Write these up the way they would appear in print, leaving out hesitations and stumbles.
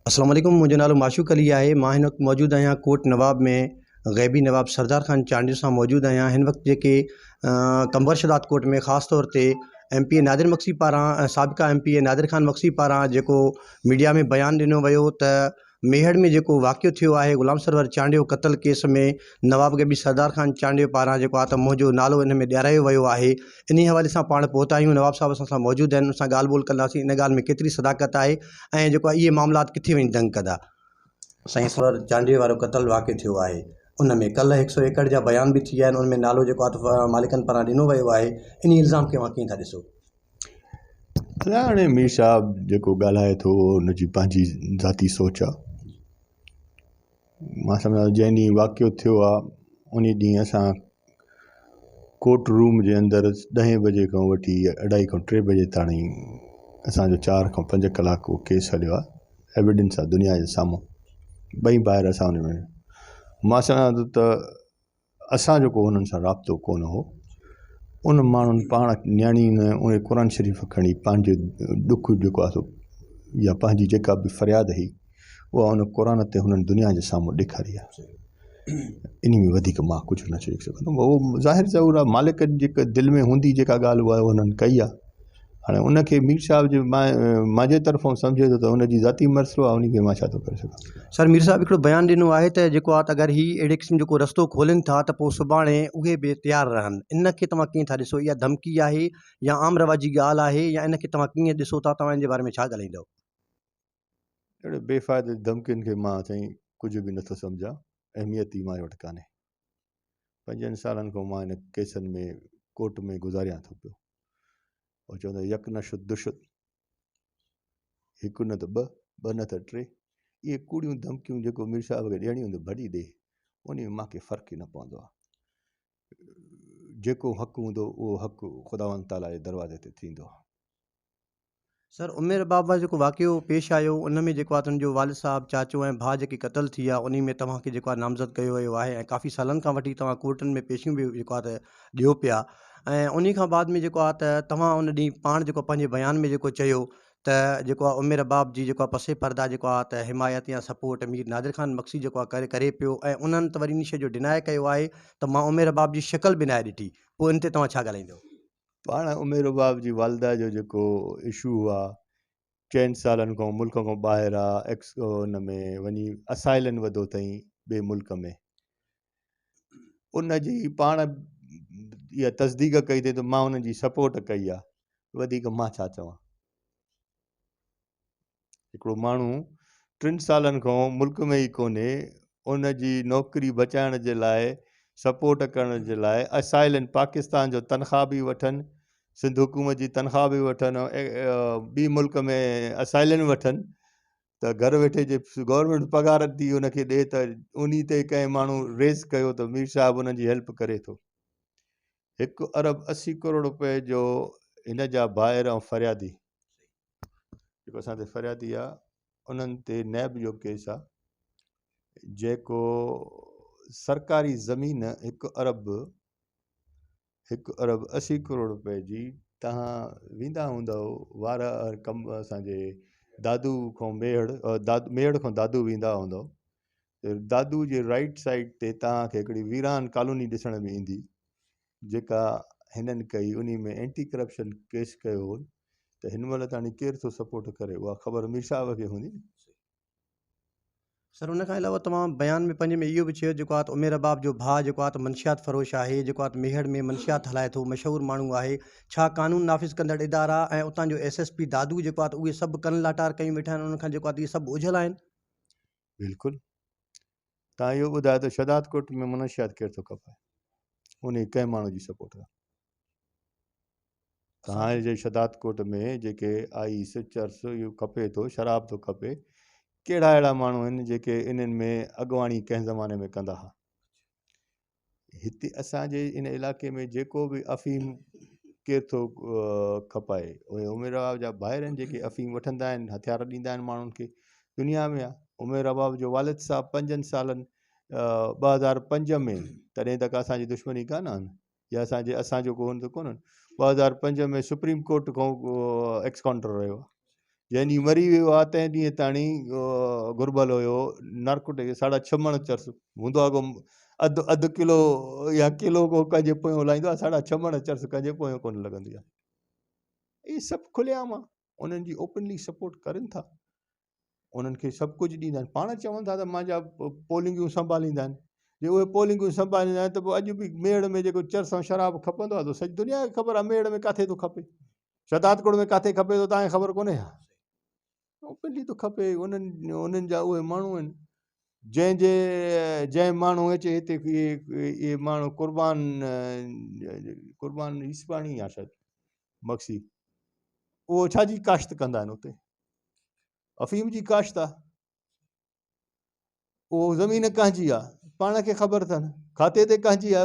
اسلام عليڪم منهنجو نالو معشوق علي آهي مان هن وقت موجود آهيان ڪوٽ نواب ۾ غيبي نواب سردار خان چانڊيو سان موجود آهيان هن وقت جيڪي قمبر شهداد ڪوٽ ۾ خاص طور تي M P A Nadir Magsi پاران سابقه M P A Nadir Khan Magsi پاران جيڪو ميڊيا ۾ بيان ڏنو ويو ته ميهڙ ۾ جيڪو واقعو ٿيو آهي غلام سرور چانڊيو قتل ڪيس ۾ نواب غيبي سردار خان چانڊيو پاران جيڪو آهي ته منهنجو نالو ان ۾ ڏيارايو ويو آهي انهي حوالي سان پاڻ پهتا آهيون نواب صاحب اسان سان موجود آهن ان سان ڳالهه ٻولهه ڪنداسين ان ڳالهه ۾ ڪيتري صداقت آهي ۽ جيڪو آهي اهي معاملات ڪٿي وڃي دنگ ڪندا. سائين سرور چانڊيي وارو قتل واقع ٿيو آهي ان ۾ ڪلهه هڪ سو ايڪڙ جا بيان به ٿي ويا آهن ان ۾ نالو جيڪو آهي ته مالڪن پاران ڏنو ويو آهي انهي الزام کي اوهان ڪيئن ٿا ڏسو؟ ادا هاڻي مير صاحب جيڪو ڳالهائي ٿو ان جي پنهنجي ذاتي سوچ آ مان سمجهان ٿو جنهن ڏينهن واقعو ٿيو آ ان ڏينهن اسان ڪورٽ روم جي اندر ڏهين بجي کان وٺي اڍائي کان ٽي بجي تاڻي اسانجو چار کان پنج ڪلاڪ اهو ڪيس هليو آ ايويڊنس آ دنيا جي سامهون ٻئي ڀائر اسان ان ۾ مان سمجهان ٿو ته اسان جو ڪو انهن سان رابطو ڪونه هو ان ماڻهن پاڻ نياڻي نه ان قرآن شريف کڻي پنهنجو ڏک جيڪو آهي سو يا پنهنجي جيڪا به فرياد هئي اها ان قرآن تي هنن دنيا جي سامهون ڏيکاري آهي ان ۾ وڌيڪ مان ڪجهه نه چئي سگهندم اهو ظاهر ضرور آهي مالڪ جي جيڪا دل ۾ هوندي جيڪا ڳالهه اها هنن ڪئي آهي هاڻي ان کي مير صاحب جي مانجي طرفون سمجهي ٿو ته ان جي ذاتي مسئلو آهي ان کي مان ڇا ٿو ڪري سگهان. سر مير صاحب هڪڙو بيان ڏنو آهي ته جيڪو آهي ته اگر هي اهڙي قسم جو ڪو رستو کولين ٿا ته پوء سڀاڻي اهي به تيار رهن ان کي توهان ڪيئن ٿا ڏسو اها ڌمڪي آهي يا عام رواجي ڳالهه آهي يا ان کي توهان ڪيئن ڏسو ٿا توهان ان جي باري ۾ ڇا ڳالهائيندؤ. اهڙي بي فائدي ڌمڪين کي مان سائين ڪجهه به نٿو سمجهان اهميت ئي مان وٽ ڪانهي پنجن سالن کان مان ان ڪيسن ۾ ڪورٽ ۾ گذاريان ٿو پيو هو چوندا يڪ نه شد دشد هڪ نه ته ٻه ٻه نه ته ٽي اهي ڪوڙيون ڌمڪيون جيڪو مير صاحب کي ڏيڻيون هونديون ڀلي ڏي ان ۾ مانکي فرق ئي نه پوندو آهي جيڪو حق هوندو اهو حق خداوند تعاليٰ جي دروازي تي ٿيندو آهي. سر ام رباب وارو جيڪو واقعو پيش آيو ان ۾ جيڪو آهي تنهنجو والد صاحب چاچو ۽ ڀاء جيڪي قتل ٿي ويا انهي ۾ توهان کي جيڪو آهي نامزد ڪيو ويو آهي ۽ ڪافي سالن کان وٺي توهان ڪورٽن ۾ پيشيون به جيڪو آهي ته ڏيو پيا ۽ انهي کان بعد ۾ جيڪو آهي ته توهان ان ڏينهن پاڻ جيڪو پنهنجي بيان ۾ جيڪو چيو ته جيڪو آهي ام رباب جي جيڪو آهي پس پرده جيڪو آهي ته حمايت يا سپورٽ مير نادر خان مگسي جيڪو آهي ڪري ڪري پيو ۽ انهن ته وري ان شيء جو ڊناء ڪيو آهي ته مان ام رباب جي شڪل به ناهي ڏٺي پوء ان تي توهان ڇا ڳالهائيندو؟ پاڻ ام رباب جي والده جو جيڪو اشو آ چئن سالن کان ملڪ کان ٻاهر آ ايڪس ان ۾ وڃي اسائلن وڌو اٿئي ٻئي ملڪ ۾ ان جي پاڻ اها تصديق ڪئي اٿئي ته مان ان جي سپورٽ ڪئي آ وڌيڪ مان ڇا چوان هڪڙو ماڻهو ٽن سالن کان ملڪ ۾ ئي ڪونهي ان جي نوڪري بچائڻ جي لاء سپورٽ ڪرڻ جي لاء اسائلن پاڪستان جو تنخواهه به وٺن سنڌ حڪومت جي تنخواهه به وٺن ٻي ملڪ ۾ اسائلن وٺن ته گهر ويٺي جي گورنمينٽ پگهار ٿي ان کي ڏي ته انهي تي ڪنهن ماڻهو ريز ڪيو ته مير صاحب انهن جي هيلپ ڪري ٿو هڪ ارب 80 ڪروڙ روپئي جو هن جا ڀائر ۽ فريادي جيڪو اسان تي فريادي آ انهن تي نيب جو ڪيس آ جيڪو سرڪاري زمين هڪ ارب هڪ ارب 80 ڪروڙ روپئي جي تهان ويندا هوندؤ وارا ڪم اسانجي دادو کان ميهڙ ميهڙ کان دادو ويندا هوندؤ دادو جي رائيٽ سائيڊ تي توهان کي هڪڙي ويران ڪالوني ڏسڻ ۾ ايندي جيڪا هنن ڪئي انهي ۾ اينٽي ڪرپشن ڪيس ڪيو هو ته هن مهل تاڻي ڪير ٿو سپورٽ ڪري اها خبر مير صاحب کي هوندي نه. سر ان کان علاوه توهان بيان ۾ پنهنجي ۾ اهو به چيو جيڪو آهي ته عمير رباب جو ڀاء جيڪو آهي ته منشيات فروش آهي جيڪو آهي ته ميهڙ ۾ منشيات هلائي ٿو مشهور ماڻهو آهي ڇا قانون نافذ ڪندڙ ادارا ۽ اتان جو ايس ايس پي دادو جيڪو آهي ته اهي سڀ ڪن لاٽار ڪيون ويٺا آهن انهن کان جيڪو آهي ته اهي سڀ اوجهل آهن. بلڪل تان اهو ٻڌايو ته شهداد ڪوٽ ۾ منشيات ڪير ٿو کپائي ان ڪنهن ماڻهو جي سپورٽ آ تان جي شهداد ڪوٽ ۾ جيڪي آئيس چرس اهو کپي ٿو شراب ٿو کپي ڪهڙا اهڙا ماڻهو آهن جيڪي انهن ۾ اڳواڻي ڪنهن زماني ۾ ڪندا هئا هتي اسان جي ان علائقي ۾ جيڪو به افيم ڪير ٿو کپائي اهي عمر رباب جا ڀائر آهن جيڪي افيم وٺندا آهن هٿيار ڏيندا آهن ماڻهن کي دنيا ۾ آهي عمر رباب جو والد صاحب پنجن سالن 2005 ۾ تڏهن تڪ اسان جي دشمني ڪانه آهن يا اسان جي اسان جو ڪو ته ڪونهن 2005 ۾ سپريم ڪورٽ کان ايڪسڪائونٽر رهيو آهي. جنهن ڏينهن مري ويو آ تنهن ڏينهن تاڻي گهربل هيو نارڪوٽڪ ساڍا ڇهه مڻ چرس هوندو آ ڪو اڌ اڌ ڪلو يا ڪلو ڪو ڪنهن جي پويان لائيندو آ ساڍا ڇهه مڻ چرس ڪنهن جي پويان ڪونه لڳندي آ اهي سڀ کلي عام آ انهن جي اوپنلي سپورٽ ڪرن ٿا انهن کي سڀ ڪجهه ڏيندا آهن پاڻ چون ٿا ته مانجا پولنگيون سنڀاليندا آهن جي اهي پولنگيون سنڀاليندا آهن ته پوء اڄ به ميڙ ۾ جيڪو چرس ۽ شراب کپندو آهي ته سڄي دنيا کي خبر آهي ميڙ ۾ ڪاٿي ٿو کپي شهدادڪوٽ ۾ ڪاٿي کپي ٿو تانکي خبر ڪونهي ڇا؟ اوپنلي ٿو کپي انهن انهن جا اهي ماڻهو آهن جنهن جي جنهن ماڻهو اچي هتي اهي اهي ماڻهو قربان قربان عيسواڻي آ شايد مگسي اهو ڇا جي ڪاشت ڪندا آهن اتي افيم جي ڪاشت آ اهو زمين ڪنهن جي آ پاڻ کي خبر اٿن کاتي تي ڪنهن جي آ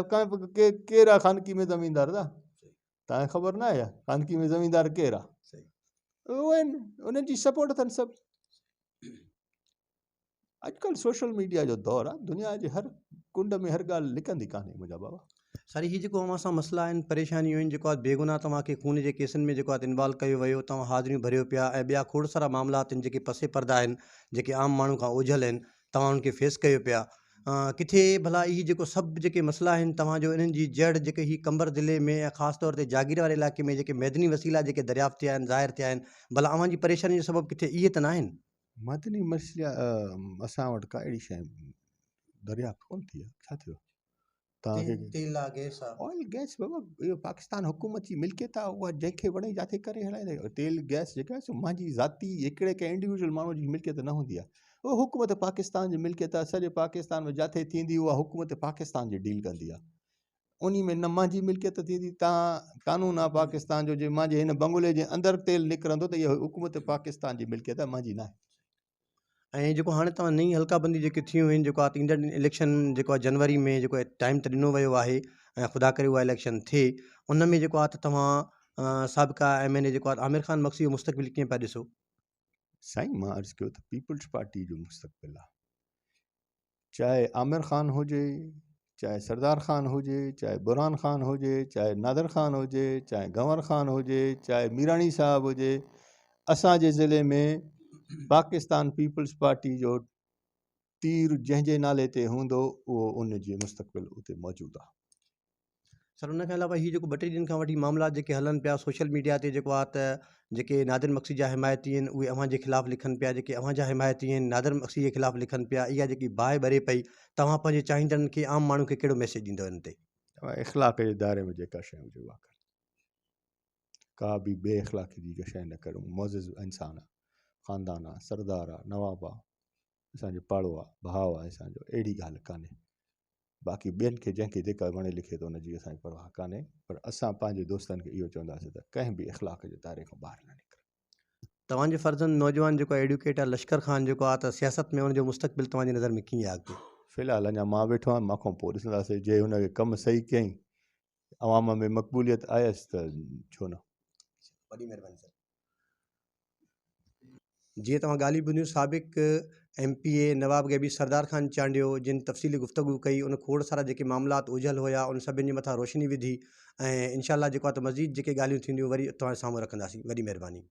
ڪير آ خانقي ۾ زميندار دا تان کي خبر نه آهي خانقي ۾ زميندار ڪير آ اهي آهن انهن جي سپورٽ اٿن سڀ اڄڪلهه سوشل ميڊيا جو دور آ دنيا جي هر ڪنڊ ۾ هر ڳالهه لڪندي ڪانهي منهنجا بابا. سر هي جيڪو اوهان سان مسئلا آهن پريشانيون آهن جيڪو آهي بيگناهه توهان کي خون جي ڪيسن ۾ جيڪو آهي انوالو ڪيو ويو توهان حاضريون ڀريو پيا ۽ ٻيا کوڙ سارا معاملات آهن جيڪي پس پرده آهن جيڪي عام ماڻهو کان اوجهل آهن توهان انهن کي فيس ڪيو پيا ڪٿي ڀلا اهي جيڪو سڀ جيڪي مسئلا آهن توهان جو انهن جي جڙ جيڪي هي قمبر ضلعي ۾ ۽ خاص طور تي جاگير واري علائقي ۾ جيڪي معدني وسيلا جيڪي دريافت ٿيا آهن ظاهر ٿيا آهن ڀلا اوهان جي پريشاني جو سبب ڪٿي اهي ته ناهن؟ معدني مسئلا اسان وٽ ڪا اهڙي شيء دريافت ڪونه ٿي آهي ڇا ٿيو تان کي تيل آ گيس آ آئل گيس بابا اهو پاڪستان حڪومت جي ملڪيت آ اها جنهن کي وڻي جاٿي ڪري هلائي تيل گيس جيڪا سو مانجي ذاتي هڪڙي ڪنهن انڊيويجول ماڻهو جي ملڪيت نه هوندي آ اهو حڪومت پاڪستان جي ملڪيت آ سڄي پاڪستان ۾ جاٿي ٿيندي اها حڪومت پاڪستان جي ڊيل ڪندي آ انهي ۾ نه مانجي ملڪيت ٿيندي تان قانون آ پاڪستان جو جي مانجي هن بنگلي جي اندر تيل نڪرندو ته اهو حڪومت پاڪستان جي ملڪيت آ مانجي ناهي. ۽ جيڪو هاڻي توهان نئين حلقه بندي جيڪي ٿيون آهن جيڪو آهي ايندڙ اليڪشن جيڪو آهي جنوري ۾ جيڪو ٽائيم ته ڏنو ويو آهي ۽ خدا ڪري اها اليڪشن ٿئي ان ۾ جيڪو آهي ته توهان سابقه ايم اين اي جيڪو آهي عامر خان مگسي جو مستقبل ڪيئن پيا ڏسو؟ سائين مان عرض ڪيو ته پيپلز پارٽي جو مستقبل آهي چاهي عامر خان هجي چاهي سردار خان هجي چاهي برهان خان هجي چاهي نادر خان هجي چاهي گنور خان هجي چاهي ميراڻي صاحب هجي اسانجي ضلعي ۾ پاڪستان پيپلز پارٽي جو تير جنهن جي نالي تي هوندو اهو ان جي مستقبل اتي موجود آهي. سر ان کان علاوه هي جيڪو ٻه ٽي ڏينهن کان وٺي معاملا جيڪي هلن پيا سوشل ميڊيا تي جيڪو آهي ته جيڪي نادر مگسي جا حمايتي آهن اهي اوهان جي خلاف لکن پيا جيڪي اوهان جا حمايتي آهن نادر مگسي جي خلاف لکن پيا اها جيڪي باهه ٻري پئي توهان پنهنجي چاهيندڙن کي عام ماڻهو کي ڪهڙو ميسيج ڏيندو ان تي؟ اخلاق جي دائري ۾ جيڪا شيء هجي اها ڪر ڪا به بي اخلاقي جي شيء نه ڪر معزز انسان آ خاندان آ سردار آ نواب آ اسان جو پاڙو آ ڀاء آ اسان جو اهڙي ڳالهه ڪانهي باقي ٻين کي جنهن کي جيڪا وڻي لکي ٿو ان جي اسان کي پرواهه ڪانهي پر اسان پنهنجي دوستن کي اهو چونداسين ته ڪنهن به اخلاق جي دائري کان ٻاهر نه نڪرن. توهان جو فرزند نوجوان جيڪو ايڊوڪيٽ آهي لشڪر خان جيڪو آهي ته سياست ۾ ان جو مستقبل توهان جي نظر ۾ ڪيئن آهي اڳتي؟ في الحال اڃا مان ويٺو آهيان مان کان پوء ڏسنداسين جي هن کي ڪم صحيح ڪيائين عوام ۾ مقبوليت آيس ته ڇو نه. وڏي مهرباني سر. جيئن توهان ڳالهيون ٻڌيون سابق M P A Nawab Ghaibi Sardar Khan Chandio جن تفصيلي گفتگو ڪئي ان کوڙ سارا جيڪي معاملات اجهل هيا ان سڀن جي مٿان روشني وڌي ۽ انشاء الله جيڪو آهي ته مزيد جيڪي ڳالهيون ٿينديون وري توهان جي سامهون رکنداسين وڏي مهرباني.